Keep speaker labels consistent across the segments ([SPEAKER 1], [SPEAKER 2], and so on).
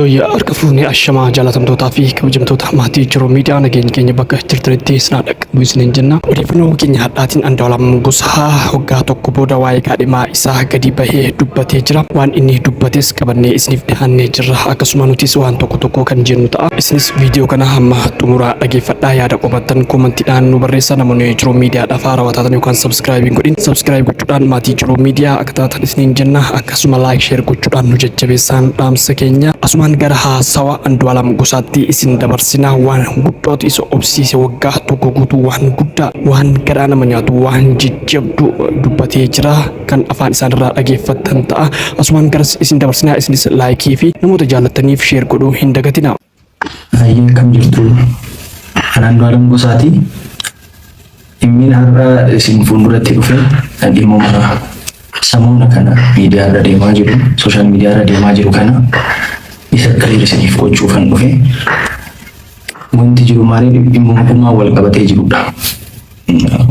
[SPEAKER 1] Yooyyaa harka fuunee ashamaa jaalatamtootaa fi kabajamtoota maatii Jiruu Miidiyaa, nageenya keenya bakka jirtanitti isin haa dhaqqabu isiniin jenna. Odeeffannoo keenya har'aatiin Andu'aalam Gosaa waggaa tokko booda waa'ee kaadhimaa isaa gadi bahee dubbatee jira. Waan inni dubbates qabannee isiniif dhihaannee jirra. Akkasuma nutis waan tokko tokko kan jennu ta'a. Isinis viidiyoo kana hamma xumuraa dhageeffadhaa, yaada qabaattan koomantiidhaan nu barreessaa. Namoonni Jiruu Miidiyaadhaaf haarawaa taatan yookaan subscribe hin godhin, subscribe gochuudhaan maatii Jiruu Miidiyaa akka taatan isiniin jenna. Akkasuma like, share gochuudhaan nu jajjabeessaan dhaamsa keenya. Asumaan gara haasawa Andu'aalam Gosaatti isin dabarsina. Waan guddaatu isa obsiise waggaa tokko guutuu, waan guddaa, waan garaa nama nyaatu, waan jajjabdu dubbatee jira, kan afaan isaanirraa dhageeffattan ta'a. Asumaan garas isin dabarsinaa, isinis like fi namoota jaallattaniif share godhuu hin dagatina.
[SPEAKER 2] Hayyee, akkam jirtu? Ani Andu'aalam Gosaati. Dhimmiin har'a isin fuulduratti dhufe dhimmuma samoona kana miidiyaa irra deemaa jiru, social media irra deemaa jiru kana isa clear isiniif gochuufan dhufe. Wanti jiru maali? Dhimmuma gumaa wal qabatee jirudha.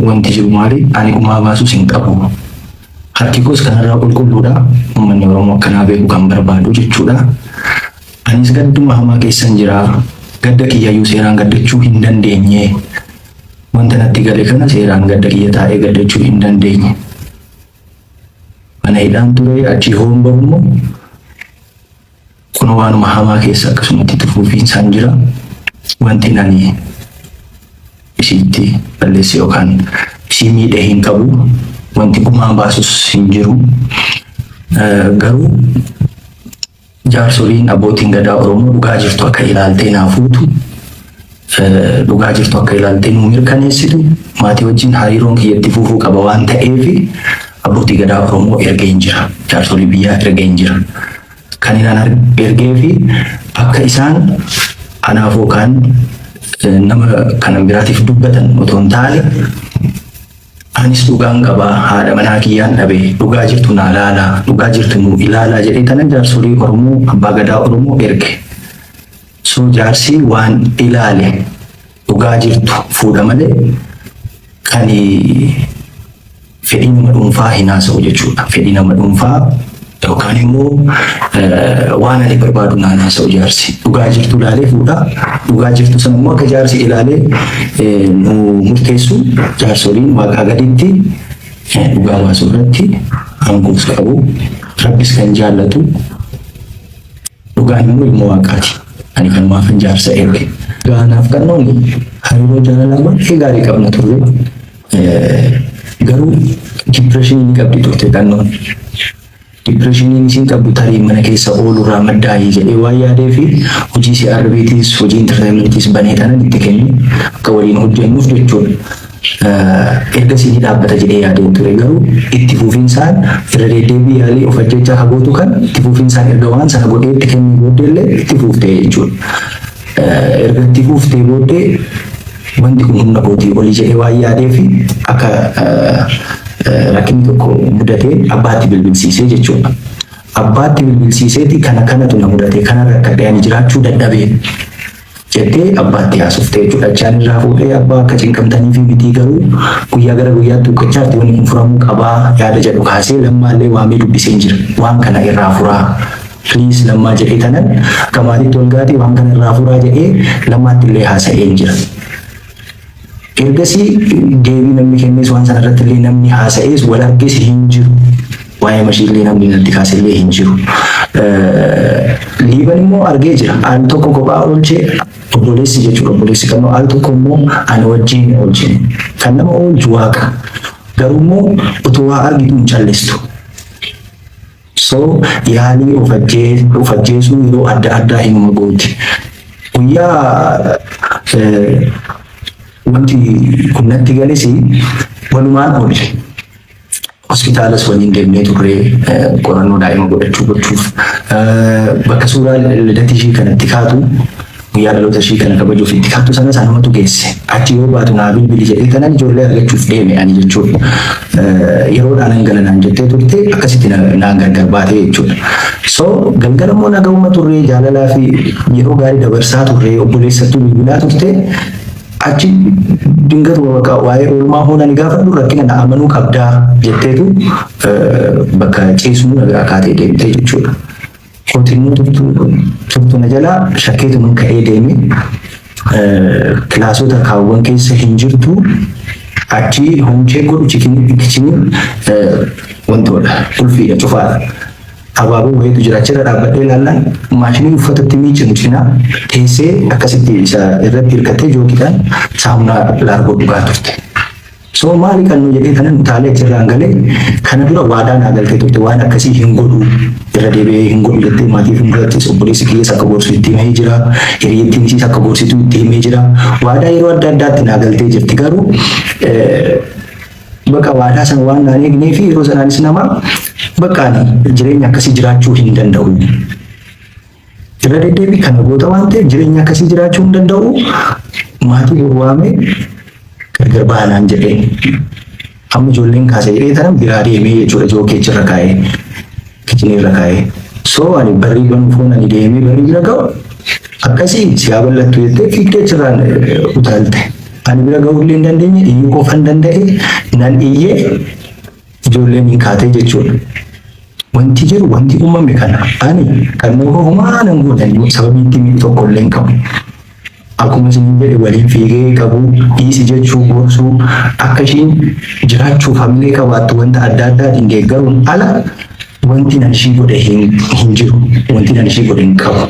[SPEAKER 2] Wanti jiru maali? Ani gumaa baasus hin qabu. Harki koos kanarraa qulqulluudha. Uummanni Oromoo akkanaa beeku kan barbaadu jechuudha. Anis gadduma hamaa keessan jira. Gadda kiyyayyuu seeraan gaddachuu hin dandeenye. Wanta natti gale kana seeraan gadda kiyya taa'ee gaddachuu hin dandeenye. Mana hidhaan ture, achii hoon bahu immoo kun waanuma hamaa keessa akkasumatti itti fufiinsaan jira. Wanti ani isiitti balleesse yookaan isii miidhe hin qabu. Wanti gumaa baasus hin jiru. Garuu jaarsoliin, abbootiin gadaa Oromoo dhugaa jirtu akka ilaaltee naa fuutu, dhugaa jirtu akka ilaaltee nu mirkaneessitu, maatii wajjin hariiroon kiyyatti fufuu qaba waan ta'eef abbootii gadaa Oromoo ergeen jira. Jaarsolii biyyaa ergeen jira. Kan isaan ergee fi akka isaan anaaf yookaan nama kana biraatiif dubbatan otoo hin taane, anis dhugaan qabaa, haadha manaa kiyyaan dhabe, dhugaa jirtu naa laalaa, dhugaa jirtu nu ilaalaa jedhee tanan jaarsolii Oromoo, abbaa gadaa Oromoo erge. So jaarsi waan ilaale dhugaa jirtu fuudha malee kan fedhii nama dhuunfaa hin haasa'u jechuudha. Fedhii nama dhuunfaa yookaan immoo waan ani barbaadu naan haasa'u jaarsi. Dhugaa jirtu ilaalee fuudha. Dhugaa jirtu sana immoo akka jaarsi ilaalee nu murteessu, jaarsoliin waaqaa gaditti dhugaa baasuu irratti aangoos qabu. Rabbis kan jaallatu, dhugaan immoo ilma waaqaati. Ani kanumaafan jaarsa erge. Gaanaaf qannooni hariiroo jaalalaa baay'ee gaarii qabna turre. Garuu depression ni qabdi turte qannoon. Depressioniin isiin qabdu tarii mana keessa oolurraa maddaayii jedhee waan yaadee fi hojii CRBtis, hojii entertainmentis banee tanan itti kenne akka waliin hojjennuuf jechuudha. Ergasii ni dhaabbata jedhee yaadeen ture, garuu itti fufinsaan irra deddeebii yaalii of ajjechaa hagootu kan itti fufinsaan erga waan sana godhee itti kennee booddee illee itti fuftee jechuudha. Erga itti fuftee booddee wanti kun humna kootii olii jedhee waan yaadee fi akka rakkinni tokko mudatee abbaatti bilbilsiisee jechuudha. Abbaatti bilbilsiiseeti kana kanatu na mudate, kana rakkadhee ani jiraachuu dadhabee jettee abbaatti haasoftee jechuudha. Achaan irraa fuudhee, abbaa, akka cinqamtanii fi mitii, garuu guyyaa gara guyyaatti dukkachaa wanni kun furamuu qabaa yaada jedhu kaasee Lammaallee waamee dubbisee jira. Waan kana irraa furaa. Please Lammaa jedhee tanan akka maatiitti ol gaatee waan kana irraa furaa jedhee Lammaatti illee haasa'ee jira. Ergasii deebii namni kennes, waan sana irratti illee namni haasa'ees, wal arges hin jiru. Waa'ee mashii illee namni natti kaase illee hin jiru. Liiban immoo argee jira. Al tokko kophaa oolchee obboleessi jechuudha. Obboleessi kan al tokko immoo ana wajjin oolchine. Kan nama oolchu Waaqa. Garuu immoo otoo waa argitu hin callistu. So yaalii of ajjeesuu yeroo adda addaa hinuma gooti. Guyyaa wanti kun natti gales walumaan oolle. Hospitaalas waliin deemnee turre qorannoo daa'ima godhachuu gochuuf, bakka suuraa lidatii ishii kanatti kaatu, guyyaa dhaloota ishii kana kabajuuf itti kaatu sana sanumatu geesse. Achi yoo baatu naa bilbili jedhee tanan ijoollee argachuuf deeme ani jechuudha. Yeroodhaan hangala naan jettee turte, akkasitti naan gargar baatee jechuudha. So galgala immoo nagahuma turre, jaalalaa fi yeroo gaarii dabarsaa turre, obboleessattuu bilbilaa turte. Achi dingatuma bakka waa'ee oolmaa hoona ni gaafadhu, rakkina na amanuu qabdaa jetteetu bakka ciisuu na biraa kaatee deemtee jechuudha. Kootinnuu turtu turtu na jalaa shakkeetuman ka'ee deeme. Kilaasota kaawwan keessa hin jirtu. Achi homchee godhu kitcheniin wantoodha, qulfiidha, cufaadha. Abaaboo wayiitu jira, achirra dhaabbadhee ilaallaan maashinii uffatatti miicinu cinaa teessee akkasitti isa irratti hirkattee jookiidhaan saamunaa Laargoo dhugaa turte. So maali kan nu jedhee kanan utaalee achirraan galee. Kana dura waadaa naa galtee turte, waan akkasii hin godhu, irra deebi'ee hin godhu jettee. Maatii fuuldurattis obboleessi kiyyees akka gorsu itti himee jira. Hiriyyattiin isiis akka gorsitu itti himee jira. Waadaa yeroo adda addaatti naa galtee jirti, garuu bakka waadaa sana waan naan eegnee fi yeroo sanaanis nama bakka ani jireenya akkasii jiraachuu hin danda'u. Irra deddeebii kana goota waan ta'eef jireenya akkasii jiraachuu hin danda'u. Maatii waamee gargar baanaan jedhee. Amma ijoolleen kaase jedhee tanan biraa deemee jechuudha, jookee achirra kaa'ee, kitchenii irra kaa'ee. So ani barrii banuufoon ani deemee barrii bira ga'u, akkasii si haa bal'attu jettee fiigdee achirraan utaalte. Ani bira ga'uu illee hin dandeenye, iyyuu qofan danda'e, nan iyyee ijoolleen hin kaatee jechuudha. Wanti jiru, wanti uumame kana, ani kan homaa nan goone, sababii itti miidhu tokko illee hin qabu. Akkuma isin jedhe, waliin fiigee qabu, dhiisi jechuu, gorsuu, akka ishiin jiraachuuf hamilee qabaattu wanta adda addaatiin deeggaruun ala wanti nan ishii godhe hin jiru. Wanti nan ishii godhe hin qabu.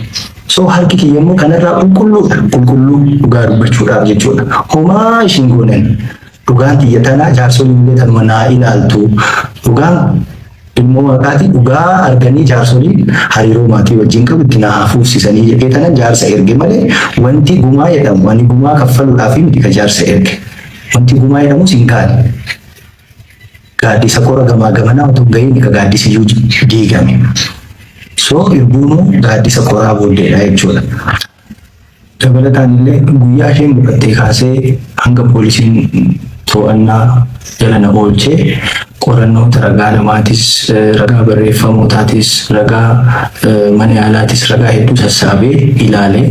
[SPEAKER 2] So harki kiyya immoo kanarraa qulqulluudha. Qulqulluu dhugaa dubbachuudhaaf jechuudha. Homaa ishiin goonen, dhugaan tiyya tanaa, jaarsoliin illee tanuma naa ilaaltu. Dhugaan ilmoo waaqaati, dhugaa arganii jaarsoliin hariiroo maatii wajjin qabu itti naa hafuufsisanii jedhee tanan jaarsa erge malee wanti gumaa jedhamu, ani gumaa kaffaluudhaaf miti ka jaarsa erge. Wanti gumaa jedhamus hin kaane. Gaaddisa qora gamaa gamanaa otoo hin gahiin ka gaaddisi iyyuu diigame. So irbuunuu gaaddisa qoraa booddeedha jechuudha. Dabalataan illee guyyaa isheen mul'attee kaasee hanga poolisiin to'annaa jala na oolchee qorannoota ragaa namaatis, ragaa barreeffamootaatis, ragaa mana yaalaatis, ragaa hedduu sassaabee ilaalee,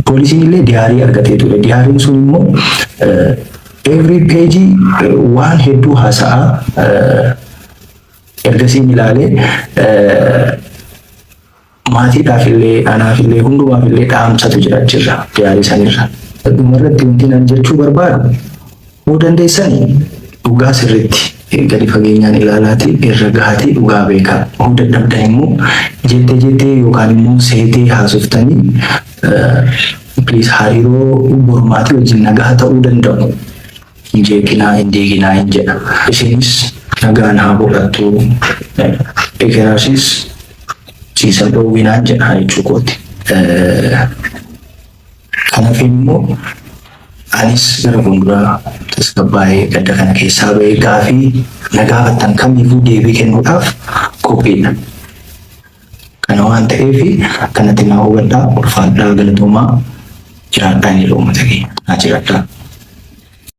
[SPEAKER 2] poolisiin illee diary argatee ture. Diaryn sun immoo every page waan hedduu haasa'aa. Ergasiin ilaalee maatiidhaaf illee, anaaf illee, hundumaaf illee dhaamsatu jira achirra, diary sanirra. Dhumarratti wanti nan jechuu barbaadu, hoo dandeessanii dhugaa sirriitti gadi fageenyaan ilaalaati irra gahaatii dhugaa beekaa. Hoo dadhabdan immoo jettee jettee yookaan immoo seetee haasoftanii, please, hariiroo bormaatii wajjin nagaa ta'uu danda'u. Hin jeeqinaa, hin diiginaa hin jedha. Isinis nagaan haa boqattu. Ekeraasis ciisan dhoowwinaan jedha jechuu kooti. Kanaaf immoo anis gara fuulduraa tasgabbaa'ee gadda kana keessaa ba'ee gaafii na gaafattan kamiifuu deebii kennuudhaaf qophiidha. Kana waan ta'eef akkanatti naa hubadhaa, ulfaadhaa, galatoomaa, jiraadhaa jedhu uummata keenya. Naa jiraadhaa.